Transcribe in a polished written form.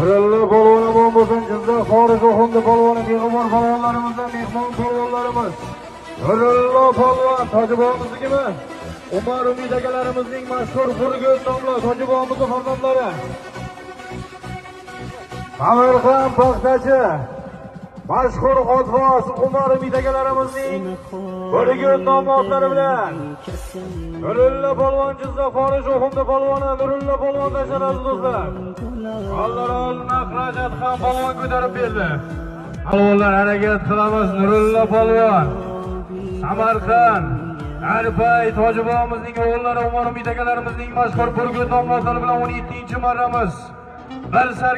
Nurullo polvon omon bo'lsin, Jizzax Xorij O'xumdi polvoni, beg'ubor polvonlarimizdan mehmon polvonlarimiz. Nurullo polvon Tojibomiznikimi? Umar Umid akalarimizning mashhur Burgut nomli Tojibomizning farzandlari. Samarqand paxtachi mashhur otvoz Umar Umid akalarimizning Burgut nomli otlari bilan Nurullo polvon, Jizzax Xorij O'xumdi polvoni Nurullo polvon tashladi, aziz do'stlar. Allarol Naqrajat ham polvon ko'tarib berdi. Polvonlar, harakat qilamiz. Nurullo polvon. Samarqand Arpay Tojibomizning o'g'illari Umar Umid akalarimizning mashhur Burgut nomli otlari bilan 17-marramiz. Bir sar